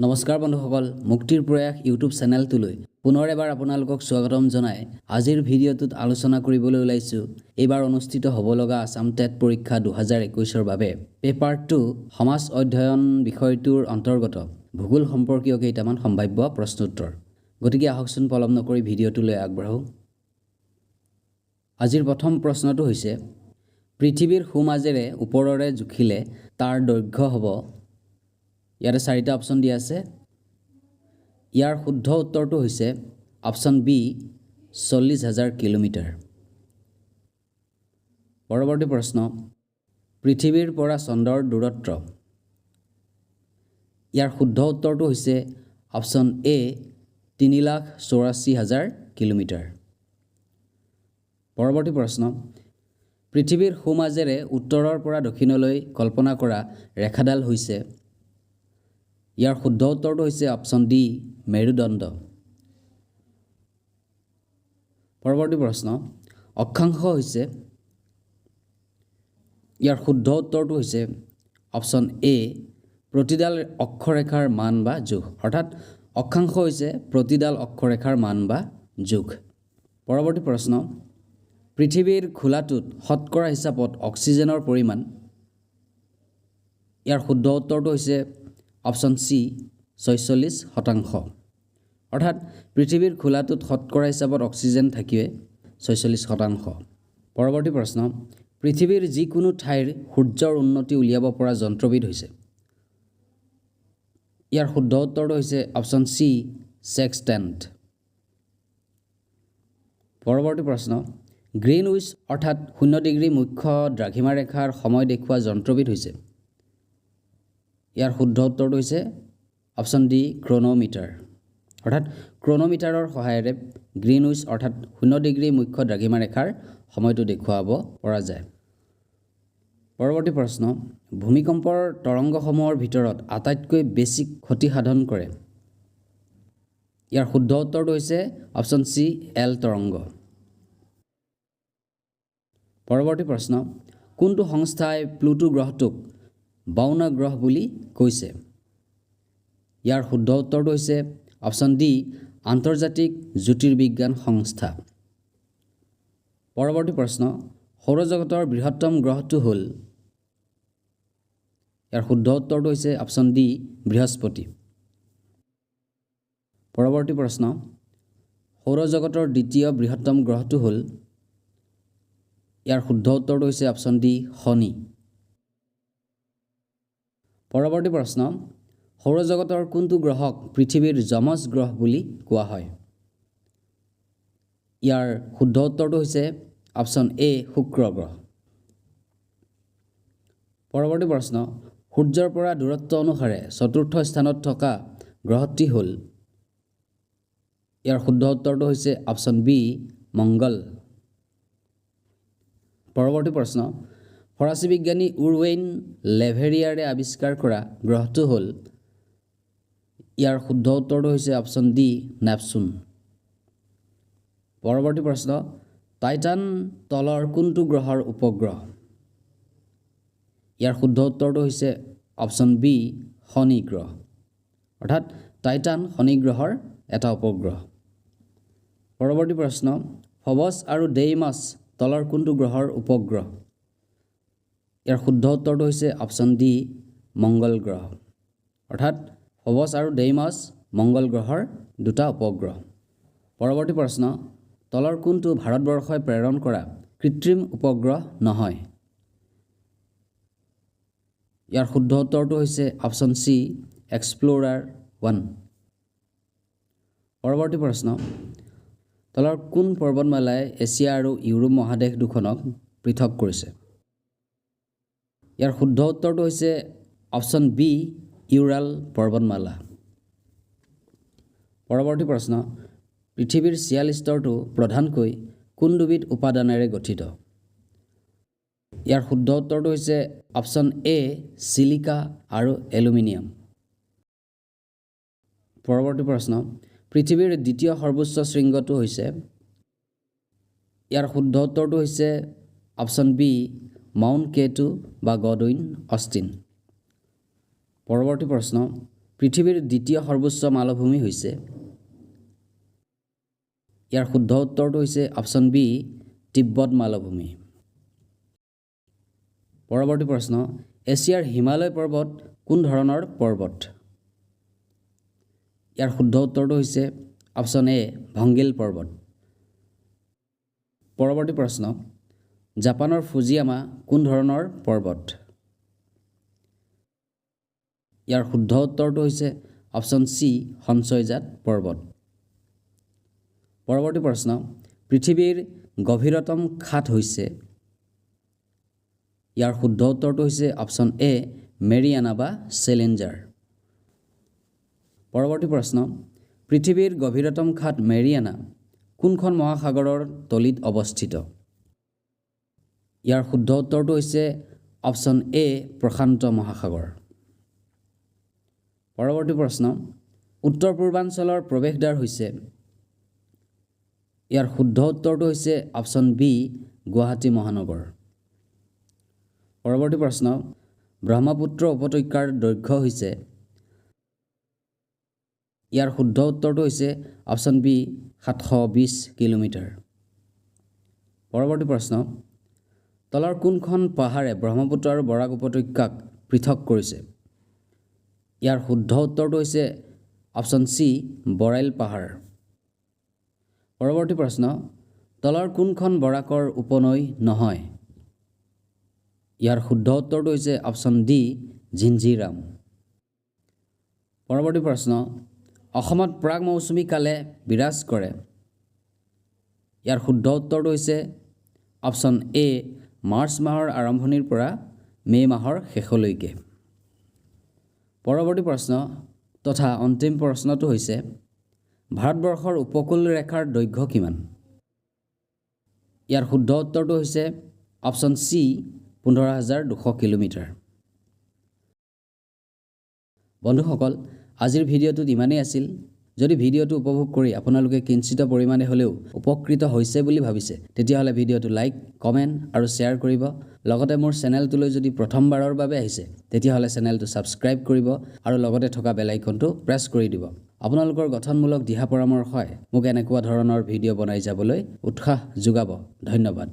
নমস্কাৰ বন্ধুসকল, মুক্তিৰ প্ৰয়াস ইউটিউব চেনেলটোলৈ পুনৰ এবাৰ আপোনালোকক স্বাগতম জনাই আজিৰ ভিডিঅ'টোত আলোচনা কৰিবলৈ ওলাইছোঁ এইবাৰ অনুষ্ঠিত হ'ব লগা আছাম টেট পৰীক্ষা 2021ৰ বাবে পেপাৰ 2 সমাজ অধ্যয়ন বিষয়টোৰ অন্তৰ্গত ভূগোল সম্পৰ্কীয় কেইটামান সম্ভাৱ্য প্ৰশ্নোত্তৰ। গতিকে আহকচোন, পলম নকৰি ভিডিঅ'টোলৈ আগবাঢ়োঁ। আজিৰ প্ৰথম প্ৰশ্নটো হৈছে, পৃথিৱীৰ সোঁমাজেৰে ওপৰৰে জুখিলে তাৰ দৈৰ্ঘ্য হ'ব। ইয়াতে চাৰিটা অপশ্যন দিয়া আছে। ইয়াৰ শুদ্ধ উত্তৰটো হৈছে অপশ্যন বি, 40,000 কিলোমিটাৰ। পৰৱৰ্তী প্ৰশ্ন, পৃথিৱীৰ পৰা চন্দ্ৰৰ দূৰত্ব। ইয়াৰ শুদ্ধ উত্তৰটো হৈছে অপশ্যন এ, 3,84,000 কিলোমিটাৰ। পৰৱৰ্তী প্ৰশ্ন, পৃথিৱীৰ সোঁমাজেৰে উত্তৰৰ পৰা দক্ষিণলৈ কল্পনা কৰা ৰেখাডাল হৈছে। ইয়াৰ শুদ্ধ উত্তৰটো হৈছে অপশ্যন ডি, মেৰুদণ্ড। পৰৱৰ্তী প্ৰশ্ন, অক্ষাংশ হৈছে। ইয়াৰ শুদ্ধ উত্তৰটো হৈছে অপশ্যন এ, প্ৰতিডাল অক্ষৰেখাৰ মান বা জোখ। অৰ্থাৎ অক্ষাংশ হৈছে প্ৰতিডাল অক্ষৰেখাৰ মান বা জোখ। পৰৱৰ্তী প্ৰশ্ন, পৃথিৱীৰ খোলাটোত শতকৰা হিচাপত অক্সিজেনৰ পৰিমাণ। ইয়াৰ শুদ্ধ উত্তৰটো হৈছে অপশ্যন চি, 46%। অৰ্থাৎ পৃথিৱীৰ খোলাটোত শতকৰা হিচাপত অক্সিজেন থাকিয়ে 46%। পৰৱৰ্তী প্ৰশ্ন, পৃথিৱীৰ যিকোনো ঠাইৰ সূৰ্যৰ উন্নতি উলিয়াব পৰা যন্ত্ৰবিধ হৈছে। ইয়াৰ শুদ্ধ উত্তৰটো হৈছে অপশ্যন চি, ছেক্সটেণ্ট। পৰৱৰ্তী প্ৰশ্ন, গ্ৰীণউইচ অৰ্থাৎ 0 ডিগ্ৰী মুখ্য দ্ৰাঘিমা ৰেখাৰ সময় দেখুওৱা যন্ত্ৰবিধ হৈছে। ইয়াৰ শুদ্ধ উত্তৰটো হৈছে অপশ্যন ডি, ক্ৰন'মিটাৰ। অৰ্থাৎ ক্ৰন'মিটাৰৰ সহায়েৰে গ্ৰীণউইচ অৰ্থাৎ 0 ডিগ্ৰী মুখ্য দ্ৰাঘিমা ৰেখাৰ সময়টো দেখুৱাব পৰা যায়। পৰৱৰ্তী প্ৰশ্ন, ভূমিকম্পৰ তৰংগসমূহৰ ভিতৰত আটাইতকৈ বেছি ক্ষতি সাধন কৰে। ইয়াৰ শুদ্ধ উত্তৰটো হৈছে অপশ্যন চি, এল তৰংগ। পৰৱৰ্তী প্ৰশ্ন, কোনটো সংস্থাই প্লুটো গ্ৰহটোক বাওনা গ্ৰহ বুলি কৈছে? ইয়াৰ শুদ্ধ উত্তৰটো হৈছে অপশ্যন ডি, আন্তৰ্জাতিক জ্যোতিৰ্বিজ্ঞান সংস্থা। পৰৱৰ্তী প্ৰশ্ন, সৌৰজগতৰ বৃহত্তম গ্ৰহটো হ'ল। ইয়াৰ শুদ্ধ উত্তৰটো হৈছে অপশ্যন ডি, বৃহস্পতি। পৰৱৰ্তী প্ৰশ্ন, সৌৰজগতৰ দ্বিতীয় বৃহত্তম গ্ৰহটো হ'ল। ইয়াৰ শুদ্ধ উত্তৰটো হৈছে অপশ্যন ডি, শনি। পৰৱৰ্তী প্ৰশ্ন, সৌৰজগতৰ কোনটো গ্ৰহক পৃথিৱীৰ যমজ গ্ৰহ বুলি কোৱা হয়? ইয়াৰ শুদ্ধ উত্তৰটো হৈছে অপশ্যন এ, শুক্ৰ গ্ৰহ। পৰৱৰ্তী প্ৰশ্ন, সূৰ্যৰ পৰা দূৰত্ব অনুসাৰে চতুৰ্থ স্থানত থকা গ্ৰহটি হ'ল। ইয়াৰ শুদ্ধ উত্তৰটো হৈছে অপশ্যন বি, মংগল। পৰৱৰ্তী প্ৰশ্ন, ফৰাচী বিজ্ঞানী উৰৱেইন লেভেৰিয়াৰে আৱিষ্কাৰ কৰা গ্ৰহটো হ'ল। ইয়াৰ শুদ্ধ উত্তৰটো হৈছে অপশ্যন ডি, নেপচুন। পৰৱৰ্তী প্ৰশ্ন, টাইটান তলৰ কোনটো গ্ৰহৰ উপগ্ৰহ? ইয়াৰ শুদ্ধ উত্তৰটো হৈছে অপশ্যন বি, শনি গ্ৰহ। অৰ্থাৎ টাইটান শনি গ্ৰহৰ এটা উপগ্ৰহ। পৰৱৰ্তী প্ৰশ্ন, ফবছ আৰু ডেইমাছ তলৰ কোনটো গ্ৰহৰ উপগ্ৰহ? ইয়াৰ শুদ্ধ উত্তৰটো হৈছে অপশ্যন ডি, মংগল গ্ৰহ। অৰ্থাৎ ফবছ আৰু ডেইমাছ মংগল গ্ৰহৰ দুটা উপগ্ৰহ। পৰৱৰ্তী প্ৰশ্ন, তলৰ কোনটো ভাৰতবৰ্ষই প্ৰেৰণ কৰা কৃত্ৰিম উপগ্ৰহ নহয়? ইয়াৰ শুদ্ধ উত্তৰটো হৈছে অপশ্যন চি, এক্সপ্ল'ৰাৰ 1। পৰৱৰ্তী প্ৰশ্ন, তলৰ কোন পৰ্বতমালাই এছিয়া আৰু ইউৰোপ মহাদেশ দুখনক পৃথক কৰিছে? ইয়াৰ শুদ্ধ উত্তৰটো হৈছে অপশ্যন বি, ইউৰাল পৰ্বতমালা। পৰৱৰ্তী প্ৰশ্ন, পৃথিৱীৰ শিয়াল স্তৰটো প্ৰধানকৈ কোন দুবিধ উপাদানেৰে গঠিত? ইয়াৰ শুদ্ধ উত্তৰটো হৈছে অপশ্যন এ, চিলিকা আৰু এলুমিনিয়াম। পৰৱৰ্তী প্ৰশ্ন, পৃথিৱীৰ দ্বিতীয় সৰ্বোচ্চ শৃংগটো হৈছে। ইয়াৰ শুদ্ধ উত্তৰটো হৈছে অপশ্যন বি, মাউণ্ট কেটু বা গডউইন অষ্টিন। পৰৱৰ্তী প্ৰশ্ন, পৃথিৱীৰ দ্বিতীয় সৰ্বোচ্চ মালভূমি হৈছে? ইয়াৰ শুদ্ধ উত্তৰটো হৈছে অপশ্যন বি, তিব্বত মালভূমি। পৰৱৰ্তী প্ৰশ্ন, এছিয়াৰ হিমালয় পৰ্বত কোন ধৰণৰ পৰ্বত? ইয়াৰ শুদ্ধ উত্তৰটো হৈছে অপশ্যন এ, ভংগিল পৰ্বত। পৰৱৰ্তী প্ৰশ্ন, জাপানৰ ফুজিয়ামা কোন ধৰণৰ পৰ্বত? ইয়াৰ শুদ্ধ উত্তৰটো হৈছে অপশ্যন চি, সঞ্চয়জাত পৰ্বত। পৰৱৰ্তী প্ৰশ্ন, পৃথিৱীৰ গভীৰতম খাত হৈছে? ইয়াৰ শুদ্ধ উত্তৰটো হৈছে অপশ্যন এ, মেৰিয়ানা বা চেলেঞ্জাৰ। পৰৱৰ্তী প্ৰশ্ন, পৃথিৱীৰ গভীৰতম খাত মেৰিয়ানা কোনখন মহাসাগৰৰ তলিত অৱস্থিত? ইয়াৰ শুদ্ধ উত্তৰটো হৈছে অপশ্যন এ, প্ৰশান্ত মহাসাগৰ। পৰৱৰ্তী প্ৰশ্ন, উত্তৰ পূৰ্বাঞ্চলৰ প্ৰৱেশদ্বাৰ হৈছে? ইয়াৰ শুদ্ধ উত্তৰটো হৈছে অপশ্যন বি, গুৱাহাটী মহানগৰ। পৰৱৰ্তী প্ৰশ্ন, ব্ৰহ্মপুত্ৰ উপত্যকাৰ দৈৰ্ঘ্য হৈছে? ইয়াৰ শুদ্ধ উত্তৰটো হৈছে অপশ্যন বি, 720 কিলোমিটাৰ। পৰৱৰ্তী প্ৰশ্ন, তলৰ কোনখন পাহাৰে ব্ৰহ্মপুত্ৰ আৰু বৰাক উপত্যকাক পৃথক কৰিছে? ইয়াৰ শুদ্ধ উত্তৰটো হৈছে অপশ্যন চি, বৰাইল পাহাৰ। পৰৱৰ্তী প্ৰশ্ন, তলৰ কোনখন বৰাকৰ উপনৈ নহয়? ইয়াৰ শুদ্ধ উত্তৰটো হৈছে অপশ্যন ডি, জিঞ্জিৰাম। পৰৱৰ্তী প্ৰশ্ন, অসমত প্ৰাক মৌচুমী কালে বিৰাজ কৰে? ইয়াৰ শুদ্ধ উত্তৰটো হৈছে অপশ্যন এ, মাৰ্চ মাহৰ আৰম্ভণিৰ পৰা মে' মাহৰ শেষলৈকে। পৰৱৰ্তী প্ৰশ্ন তথা অন্তিম প্ৰশ্নটো হৈছে, ভাৰতবৰ্ষৰ উপকূল ৰেখাৰ দৈৰ্ঘ্য কিমান? ইয়াৰ শুদ্ধ উত্তৰটো হৈছে অপশ্যন চি, 15,200 কিলোমিটাৰ। বন্ধুসকল, আজিৰ ভিডিঅ'টোত ইমানেই আছিল। যদি ভিডিঅ'টো উপভোগ কৰি আপোনালোকে কিঞ্চিত পৰিমাণে হ'লেও উপকৃত হৈছে বুলি ভাবিছে, তেতিয়াহ'লে ভিডিঅ'টো লাইক, কমেণ্ট আৰু শ্বেয়াৰ কৰিব। লগতে মোৰ চেনেলটোলৈ যদি প্ৰথমবাৰৰ বাবে আহিছে, তেতিয়াহ'লে চেনেলটো ছাবস্ক্ৰাইব কৰিব আৰু লগতে থকা বেল আইকনটো প্ৰেছ কৰি দিব। আপোনালোকৰ গঠনমূলক দিহা পৰামৰ্শই মোক এনেকুৱা ধৰণৰ ভিডিঅ' বনাই যাবলৈ উৎসাহ যোগাব। ধন্যবাদ।